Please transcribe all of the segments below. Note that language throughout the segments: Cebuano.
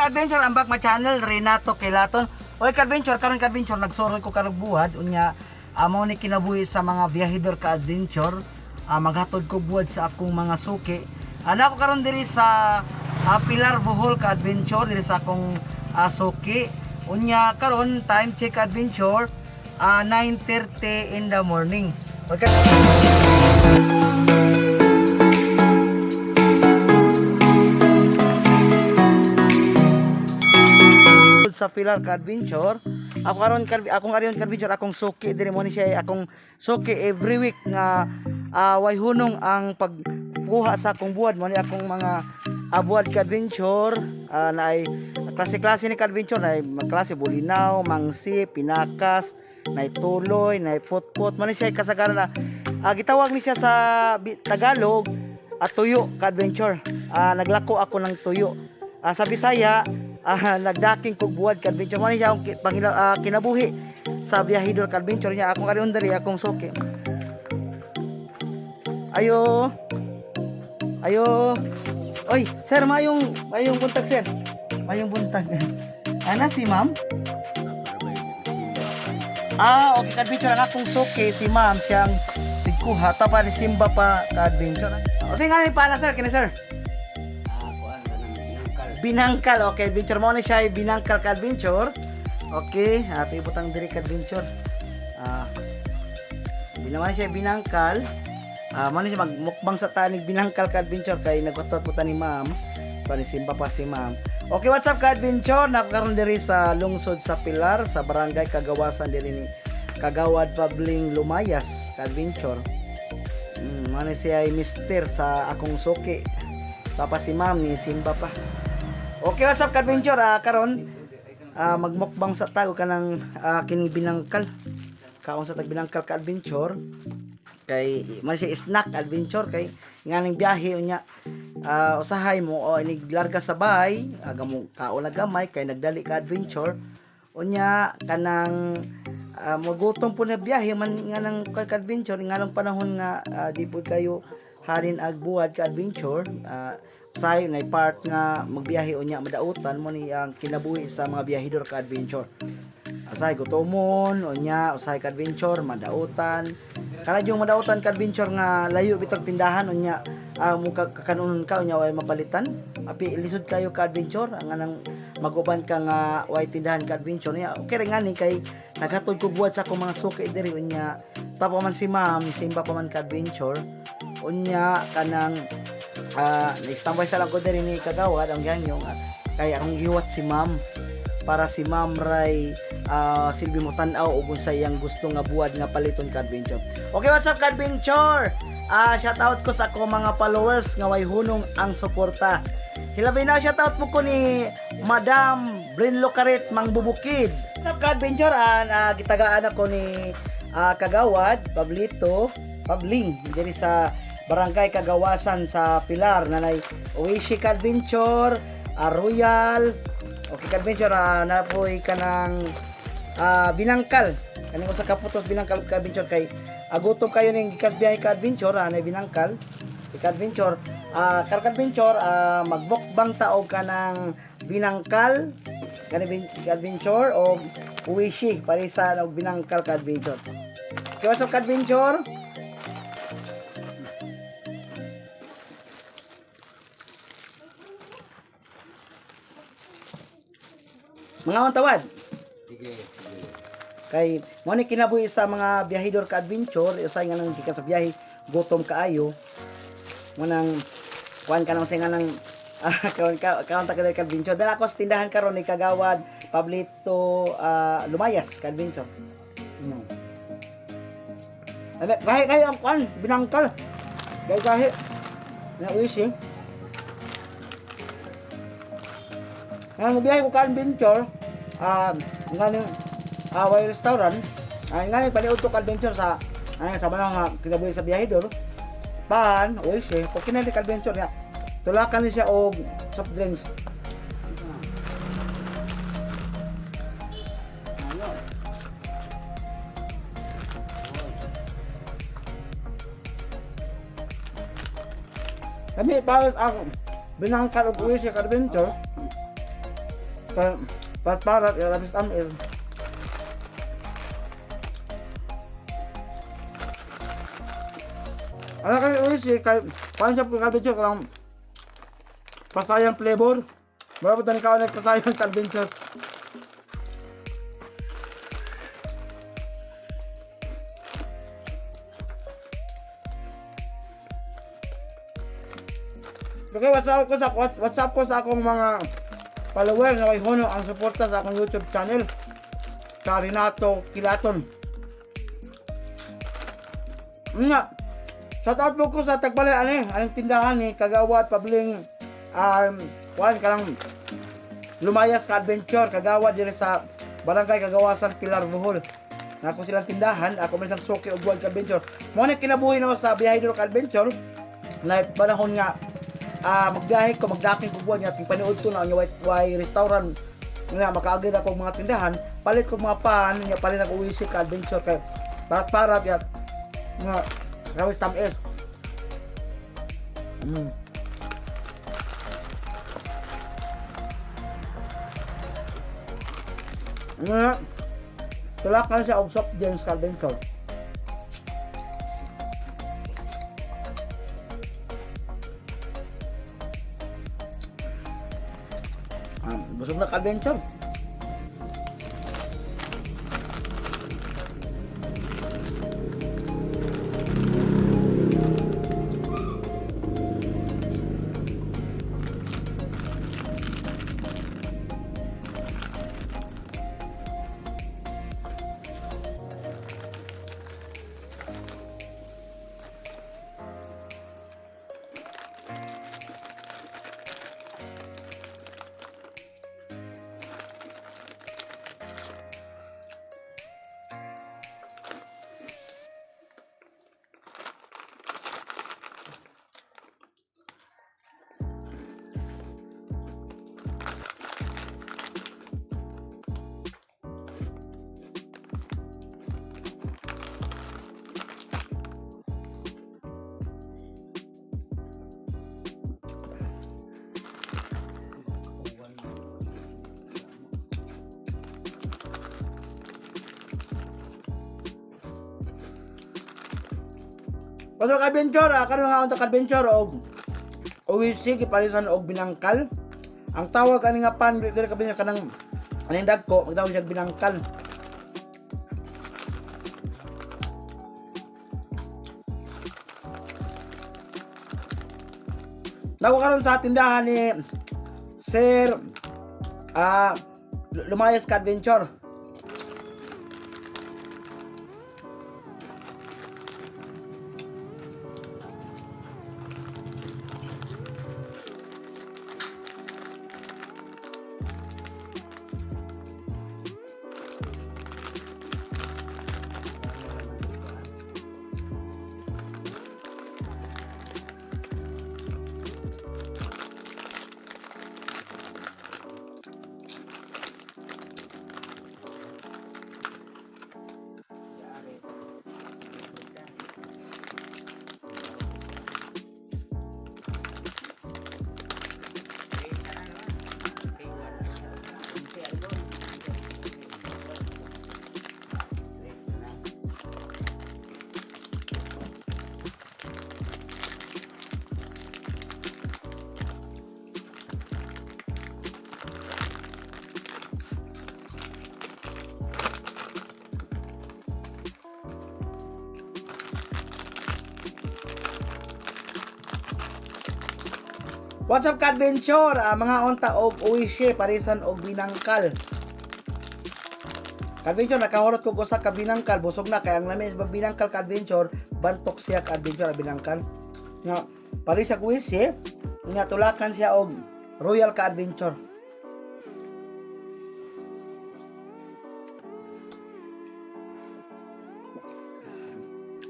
ka-adventure? I'm back my channel, Renato Kilaton. Oy ka-adventure, karon ka-adventure, nagsuroy ko karong buhad. Unya, amo ni kinabuhi sa mga biyahidor ka-adventure. Maghatod ko buhad sa akong mga suki. Ana ko karon diri sa Pilar Bohol ka-adventure, diri sa akong suki. Unya, karon time check adventure, 9:30 in the morning. Oy, sa Pilar ka Adventure. Ako karon akong karon ka adventure, akong suki diri mo ni siya akong suki every week nga way hunong ang pagkuha sa akong buwad mo ni akong mga buwad ka adventure, na ay klase-klase ni ka adventure, na ay klase bulinaw, mangsi, pinakas, na tuloy, na putput mo ni siya kasagaran na gitawag ni siya sa Tagalog at tuyo ka adventure. Naglako ako ng tuyo. Sa Bisaya, nagdaking kog buwad ka adventure. Mo ni siya akong kinabuhi sa biyahidor ka adventure niya. Akong karon diri akong suki. Ayo. Ayo. Oy, sir, mayong mayong buntag, sir. Mayong buntag. Ana si ma'am? Okay ka adventure, ang akong suki si ma'am siyang tigkuha ta pa ni Simba pa ka adventure. O sige nga ni pala sir, kini sir. Kuan ka ng binangkal. Binangkal, okay, adventure mo ni siya ay binangkal ka adventure. Okay, ato ibutang diri ka adventure. Binaman siya binangkal. Mo ni siya magmukbang sa tanig binangkal ka adventure kay nagwatot po ta ni ma'am. Panisimba pa si ma'am. Okay, what's up ka adventure? Nakaroon diri sa lungsod sa Pilar sa barangay Kagawasan diri ni Kagawad Pabling Lumayas ka adventure. Mo ni siya ay mister sa akong suki. Papa si ma'am ni Simba pa. Okay, what's up ka adventure? Karon magmukbang sa tago kanang kining binangkal. Kaon sa tag binangkal ka adventure kay man siya snack adventure kay nganing biyahe unya usahay mo o inig larga sa bahay aga mo kaon na gamay kay nagdali ka adventure unya kanang magutom po na biyahe man nga nang ka adventure nganong panahon nga di po kayo halin ag buwad ka adventure, usahay na part nga magbiyahe unya madautan mo ni ang kinabuhi sa mga biyahidor ka adventure. Usahay gutomon unya usahay ka adventure madautan kana yung madautan ka adventure nga layo bitag tindahan unya mo kakanunon ka unya way mapalitan api lisod kayo ka adventure ang anang maguban ka nga way tindahan ka adventure niya. Okay ra ngani kay naghatod ko buhat sa akong mga suki diri unya tapo man si ma'am simba pa man ka adventure unya kanang na-standby sa lang ko diri ni kagawad ang ganyo kay akong gihuwat si ma'am para si Ma'am Ray silbi mo tan-aw ug unsa iyang gusto nga buwad nga paliton ka adventure. Okay, what's up ka adventure? Shout out ko sa ako mga followers nga way hunong ang suporta. Hilabi na shout out mo ko ni Madam Brinlo Karit Mangbubukid. What's up ka adventure? Gitagaan ako ni Kagawad Pablito Pabling diri sa Barangay Kagawasan sa Pilar nanay Oishi ka adventure, Royal. Okay, ka-adventure, napoy ka ng binangkal. Kaning usa ka putos binangkal ka adventure kay agutom kayo ning gikas biyahe ka adventure, na binangkal. Ka adventure, ka adventure, magmukbang ta og kanang binangkal kani adventure o uwishi parisan og binangkal ka adventure. Okay, what's up ka adventure? Mga tawad. Sige, sige. Kay mo ni kinabuhi sa mga biyahidor ka adventure, usay nga nang gikan sa biyahe, gutom kaayo. Mo nang kuan ka nang nga nang kaon ka kaon ta ka ka adventure. Dala ako sa tindahan karon ni Kagawad Pablito Lumayas ka adventure. Ano, gahi kayo ang kuan binangkal. Gahi gahi. Na wishing. Nga mo biyahe ko ka adventure, nga ning way restaurant, ay nga ning paniud ko ka adventure sa ay sa mga nga kinabuhi sa biyahidor. Pan, oy siya, okay na ka adventure niya. Tulakan ni siya og soft drinks. Ano? Kami pares ang binangkal og uwi siya ka adventure. Kay para para tamis. Ano kay Uisi kay kuan siya ka-adventure kanang pasayan flavor. Wala pa tani kaon pasayan ka-adventure. Okay, what's up ko sa akong mga follower na kay Hono ang suporta sa akong YouTube channel, sa Renato Kilaton. Nga, shout out po ko sa Tagbalay ani, anong tindahan ni Kagawad Pabling kuan kanang Lumayas ka Adventure, Kagawad dire sa Barangay Kagawasan, Pilar, Bohol. Nako silang tindahan, ako man isang suki og buwan ka adventure. Mo ni kinabuhi no sa biyahe duro ka adventure na panahon nga magbiyahe ko, magdaking ko buwan nga paniud to na ang white white restaurant nga makaagid ako og mga tindahan, palit ko mga pan nga palit ako uwi ka adventure kay parat para yat nga rawis tamis. Nga tulakan siya og soft drinks ka adventure. Busog na ka adventure. Uwan. Pasok ka adventure, karon nga unta ka adventure og uwisi gipalisan og binangkal. Ang tawag ani nga pan diri ka binangkal kanang aning dagko, magtawag siya binangkal. Naku karon sa tindahan ni Sir Lumayas ka Adventure. What's up ka adventure? Mga onta og uwishe parisan og binangkal. Ka-adventure, nakahurot ko usa ka binangkal, busog na kay ang lami sa binangkal ka adventure, bantok siya ka adventure ang binangkal. Nga paris sa uwishe, nga tulakan siya og Royal ka adventure.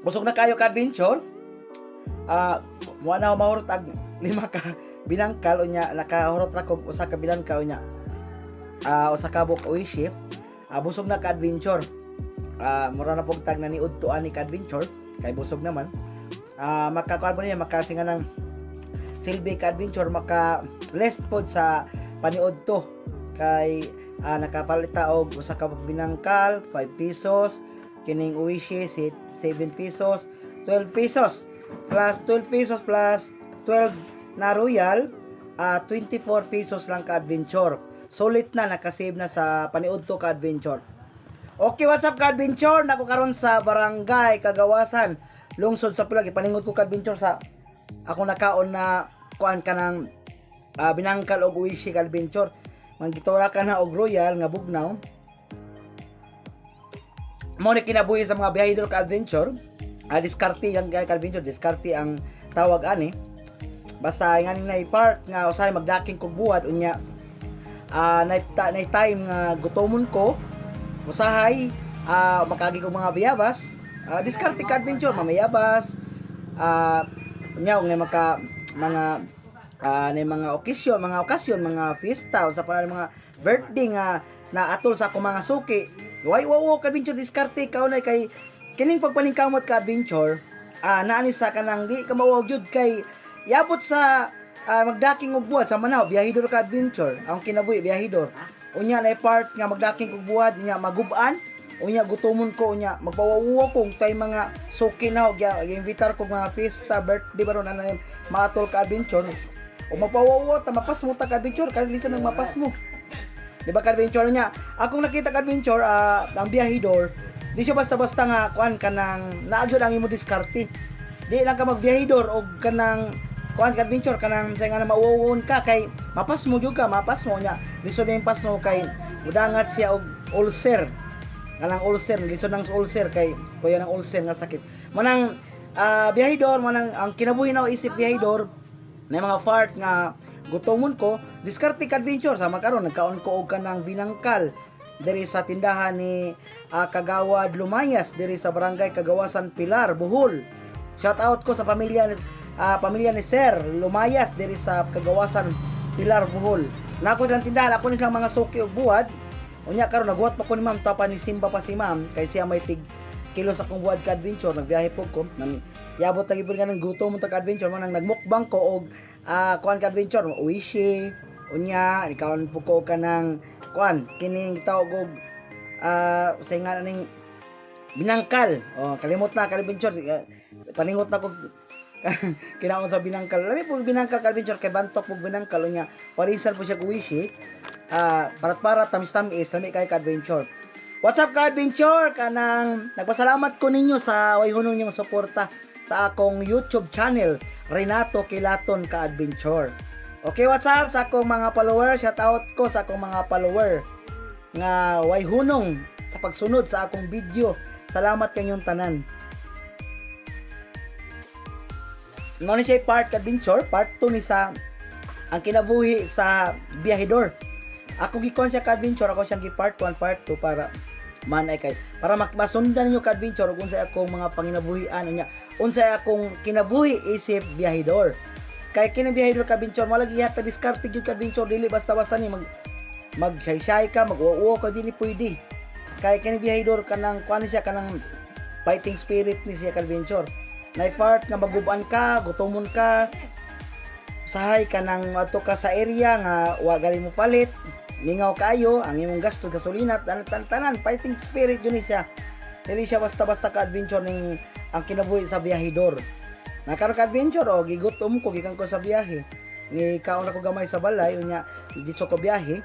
Busog na kayo ka adventure. Mo na mahurot ag lima ka binangkal, unya nakahurot ra kog usa ka binangkal, unya usa ka buok uishi. Busog na ka adventure. Mura na pug tag na niudto ani ka adventure kay busog naman. Makakuan mo niya makasinga ng silbi ka adventure, maka less pod sa paniudto. Kay nakapalit ta og usa ka binangkal, 5 pesos, kining uishi 7 pesos, 12 pesos plus 12 pesos plus 12 na royal, 24 pesos lang ka adventure. Sulit na, nakasave na sa paniud to ka adventure. Okay, what's up ka adventure? Nako karon sa Barangay Kagawasan, lungsod sa Pulag. Ipaningot ko ka adventure sa ako nakaon na kuan ka ng binangkal og uishi ka adventure. Manggitura ka na og royal nga bugnaw. Mo ni kinabuhi sa mga biyahidor ka adventure. Diskarte ang ka adventure, diskarte ang tawag ani. Basta nga ni na part nga usahay magdaking kog buhat unya na time nga gutomon ko usahay makagi kog mga biyabas, diskarte ka adventure, mamayabas, unya og na maka mga na mga okasyon, mga fiesta o sa pa mga birthday nga naatol sa akong mga suki. Way wow ka adventure, diskarte ka unay kay kining pagpaningkamot ka adventure, naani sa kanang di ka mauwaw gyud kay yabot sa magdaking og buhat sa manaw, biyahidor ka adventure. Ang kinabuhi biyahidor. Unya na part nga magdaking og buhat, unya maguban, unya gutomon ko, unya magpawawuwa ko tay mga suki na og giimbitar ko mga fiesta, birthday baron ana maatol ka adventure. O magpawawuwa ta mapasmo ta ka adventure kay lisod nang mapasmo. Di ba ka adventure niya? Akong nakita ka adventure, ang biyahidor, di siya basta-basta nga kuan ka ng naagyod ang imo diskarte. Di lang ka magbiyahidor og kanang kuan ka adventure kanang sa nga na mauwon ka kay mapasmo gyud ka, mapasmo niya. Lisod na yung pasmo kay mudangat siya og ulcer. Kanang ulcer, lisod ng ulcer kay kuya ng ulcer nga sakit. Manang biyahidor, manang ang kinabuhi na isip biyahidor na mga fart nga gutomon ko, diskarte ka adventure sama karon nagkaon ko og kanang binangkal diri sa tindahan ni Kagawad Lumayas diri sa Barangay Kagawasan, Pilar, Bohol. Shout out ko sa pamilya ni Sir Lumayas diri sa Kagawasan, Pilar, Bohol. Nako silang tindahan, ako ni silang mga suki og buwad. Unya karon naghuwat pa ko ni ma'am, tapa ni Simba pa si ma'am kay siya may tig kilo sa akong buwad ka adventure, nagbiyahe po ko. Nang yabot lagi po nga ng gutom mo ta ka adventure, man ang nagmukbang ko og kuan ka adventure, uishi, unya ikaon po ko kanang kuan kining tawag og sa nga ning binangkal. Oh, kalimot na ka adventure, paningot na ko kinaon sa binangkal. Lami po binangkal ka adventure kay bantok po binangkal, unya parisan po siya uishi. Parat-para tamis-tamis lami kay ka adventure. What's up ka adventure? Kanang nagpasalamat ko ninyo sa way hunong niyong suporta sa akong YouTube channel, Renato Kilaton ka adventure. Okay, what's up sa akong mga follower? Shout out ko sa akong mga follower nga way hunong sa pagsunod sa akong video. Salamat kanyong tanan. Mo ni siya part adventure, part 2 ni sa ang kinabuhi sa biyahidor. Ako gikon siya ka adventure, ako siyang gi part 1, part 2 para man ay kay para masundan niyo ka adventure ug unsay akong mga panginabuhian unya unsay akong kinabuhi isip biyahidor. Kay kini biyahidor ka adventure, mo lagi yata diskarte gyud ka adventure, dili basta-basta ni mag mag-shy-shy ka, mag-uo ka, dili pwede. Kay kini biyahidor kanang kuan siya kanang fighting spirit ni siya ka adventure. Nay part nga maguban ka, gutomon ka, usahay ka nang adto ka sa area nga wa gali mo palit, mingaw kayo ang imong gasto gasolina, tanan tanan, tanan fighting spirit yun ni siya. Dili siya basta-basta ka adventure ning ang kinabuhi sa biyahidor. Nakaroon ka adventure o gigutom ko gikan ko sa biyahe. Ni kaon ako gamay sa balay unya didto ko biyahe.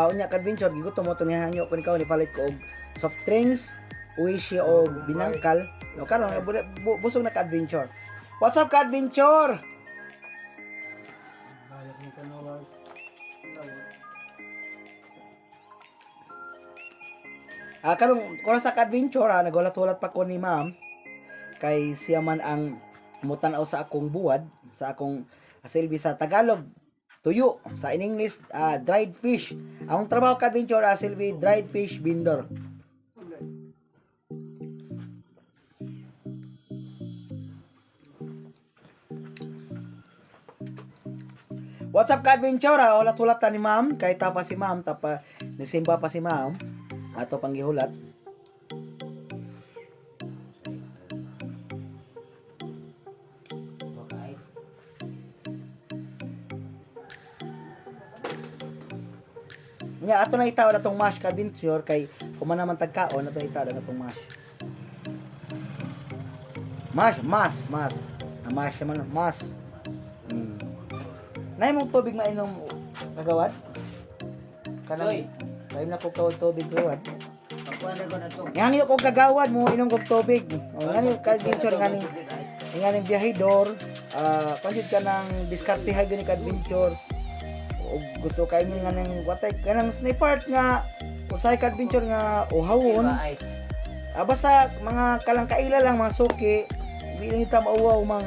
Unya ka adventure gigutom mo to ni hanyo ko ni kaon ni palit ko og soft drinks, uishi og binangkal. O karon busog na ka adventure. What's up ka adventure? Karong kung sa ka-adventure, nagulat-ulat pa ko ni ma'am kay siya man ang mutan-aw sa akong buwad, sa akong silbi sa Tagalog, tuyo, sa in English, dried fish. Ang trabaho ka-adventure, silbi dried fish vendor. What's up ka-adventure? Ulat-ulat ta ni ma'am, kay tapa si ma'am, tapa nisimba pa si ma'am. Ato pang gihulat. Okay. Nya ato na itawad atong mash, ka-adventure, kay human naman tagkaon ato na itawad ang atong mash. Mash, mas, mas. Na mash naman, mas. Nay mong tubig mainom, kagawad? Kanang Oy. Tayo na ko kawad tubig, kagawad. Pakuan ko na to. Ngani ko kagawad mo inom kog tubig. O ngani, ka-adventure, ngani nganing biyahidor, ah, panjud ka ng diskartehay gani, ka-adventure. O gusto kay mi nga ng watay kanang sniper nga usahay, ka-adventure, nga uhawon. Ice. Ah, basta mga kalangkaila lang, mga suki, di lang ita mauwaw mang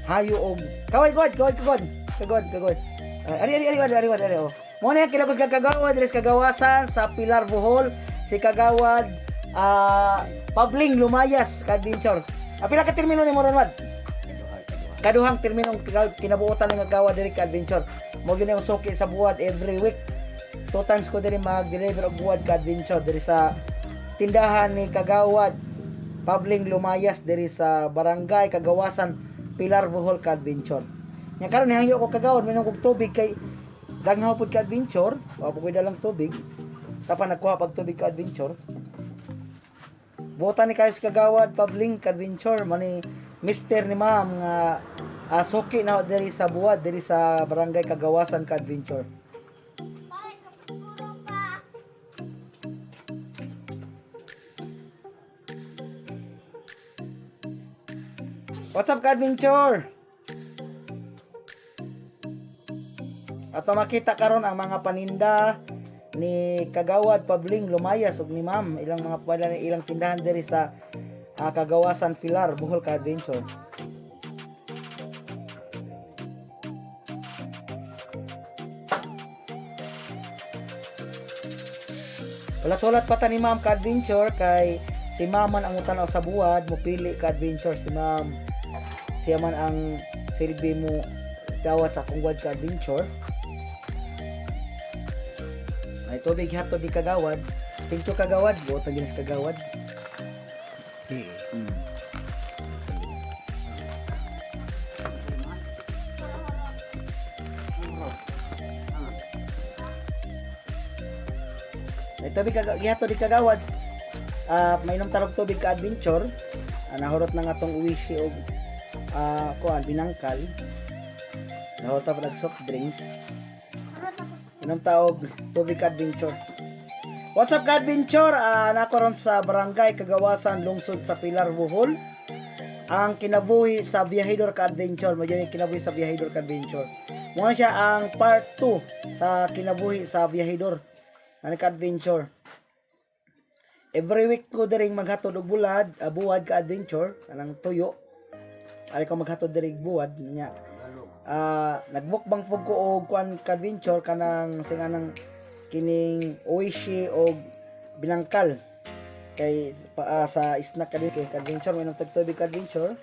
hayo og kaway god kaway kagod kagod kagod. Ah, ari ari ari ari ari ari ari oh. Mo na kilagos kag kagawad diri sa kagawasan sa Pilar, Bohol, si kagawad ah Pabling Lumayas, ka-adventure. Ah, pila ka termino ni mo ron, Wad? Kaduha, kaduha. Kaduhang terminong kinabuotan ng gawa diri, ka-adventure. Mo gyud ang suki sa buwad every week. Two times ko diri mag-deliver og buwad, ka-adventure, diri sa tindahan ni Kagawad Pabling Lumayas diri sa Barangay Kagawasan, Pilar, Bohol, ka-adventure. Nya karon nihangyo ko, kagawad, minom kog tubig kay ganghaw pud, ka-adventure, wa po koy dalang tubig. Kapan nagkuha pag tubig, ka-adventure. Buotan ni kayo sa Kagawad Pabling, ka-adventure, mani mister ni ma'am nga suki na ho diri sa buwad diri sa Barangay Kagawasan, ka-adventure. What's up, ka-adventure? Ato makita karon ang mga paninda ni Kagawad Pabling Lumayas ug ni ma'am, ilang mga pala ilang tindahan diri sa Kagawasan, Pilar, Bohol, ka-adventure. Hulat-hulat pa ta ni ma'am, ka-adventure, kay si ma'am man ang utanaw sa buwad, mo pili, ka-adventure, si ma'am. Siya man ang silbi mo dawat sa akong buwad, ka-adventure. May tubig hatod di kagawad. Thank you, kagawad. Buot na ginis kagawad. Sige. May tubig gihatod di kagawad. Ah, mainom tarog tubig, ka-adventure. Ah, nahurot na nga tong uwishi og kuan binangkal. Nahurot pa nag soft drinks. Inom taog tubig, ka-adventure. What's up, ka-adventure? Ah, nako ron sa Barangay Kagawasan, lungsod sa Pilar, Bohol. Ang kinabuhi sa biyahidor, ka-adventure. Mo yung kinabuhi sa biyahidor, ka-adventure. Muna siya ang part 2 sa kinabuhi sa biyahidor. Ano, ka-adventure? Every week ko diring maghatod og bulad, buwad, ka-adventure, kanang tuyo. Ari ko maghatod diring buwad nya. Ah, nagmukbang pug ko og kuan, ka-adventure, kanang singanang kining oishi og binangkal kay pa, sa snack ka kay ka-adventure. May tag tubig, ka-adventure.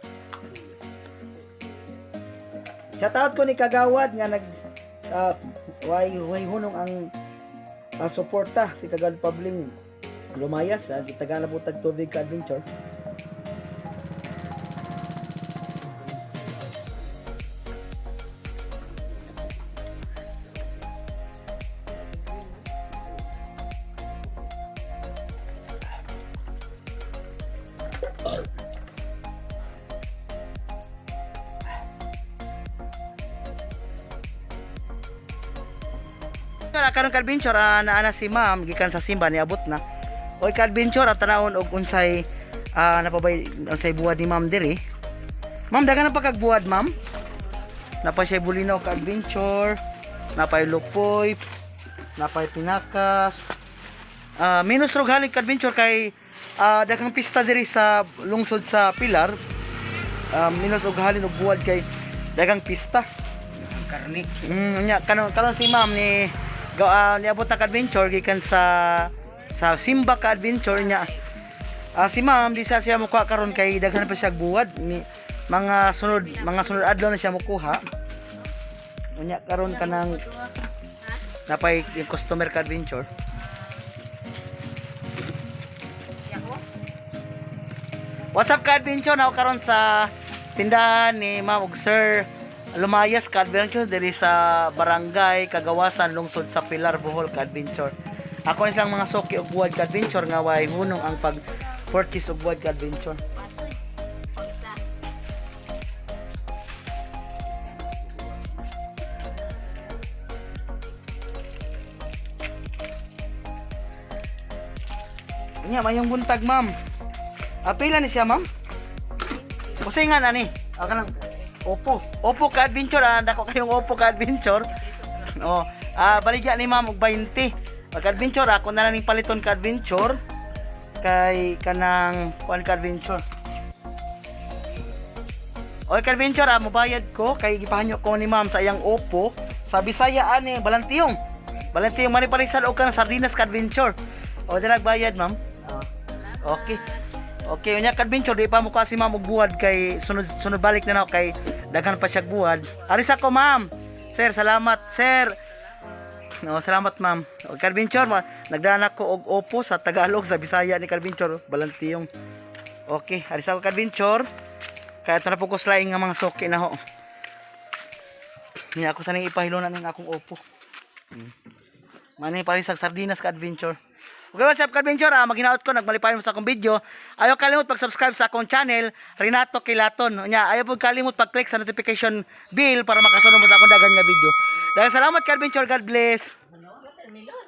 Shout out ko ni Kagawad nga nag way way hunong ang suporta si Kagawad Pabling Lumayas. Gitagaan na po tag tubig, ka-adventure. Karon karon, ka-adventure, naa na si ma'am gikan sa simba, niabot na. Oy, ka-adventure, at tanawon og unsay napabay unsay buwad ni ma'am diri. Ma'am, daghan na pa kag buwad, ma'am. Napa siya bulinaw, ka-adventure, napay lupoy, napay pinakas. Ah, minus rog halik, ka-adventure, kay daghang pista diri sa lungsod sa Pilar. Ah, minus og halin og buwad kay daghang pista. Ang karne. Nya karon karon si ma'am ni go niabot na ka-adventure gikan sa Simba, ka-adventure, nya. Ah, si ma'am di sa siya mukuha karon kay daghan pa siya buwad ni mga sunod adlaw na siya mukuha. Unya karon kanang napay yung customer, ka-adventure. What's up, ka-adventure? Nako karon sa tindahan ni ma'am ug sir Lumayas ka-adventure diri sa Barangay Kagawasan, lungsod sa Pilar, Bohol ka-adventure. Ako ni silang mga suki og buwad ka-adventure nga way hunong ang pag purchase og buwad ka-adventure. Isa. Nya mayong buntag, ma'am. Pila ni siya, ma'am? Usay nga na ni. Ah, kanang Oppo. Oppo ka adventure, dako kayong Oppo ka adventure. Oh, baligya ni ma'am og 20. Pag adventure ako na lang ning paliton ka adventure kay kanang kuan ka adventure. Oy ka adventure, mobayad ko kay gipahanyo ko ni ma'am sa iyang Oppo sa Bisaya ani Balantiyong. Balantiyong maniparisan og kanang sardinas ka adventure. O dirag bayad, ma'am. Ah. Okay. Okay, unya ka adventure di pa mo kasi ma'am og buwad kay sunod sunod balik na nako kay daghan pa siya buwad. Aris ako, ma'am. Sir, salamat, sir. No, salamat, ma'am. O ka-adventure, nagdaan ako og Oppo sa Tagalog sa Bisaya ni ka-adventure, Balantiyong. Okay, aris ako ka-adventure. Kaya tara po ko slaing nga mga soke na ho. Niya ako sanay ipahilo na ning akong Oppo. Mani parisag sardinas ka adventure. Okay, what's up ka adventure? Maghinaot ko nagmalipayon mo sa akong video. Ayaw kalimot pag-subscribe sa akong channel, Renato Kilaton. Unya, ayaw pud kalimot pag-click sa notification bell para makasunod mo sa akong dagan nga video. Dahil salamat ka adventure, God bless. Watermelon.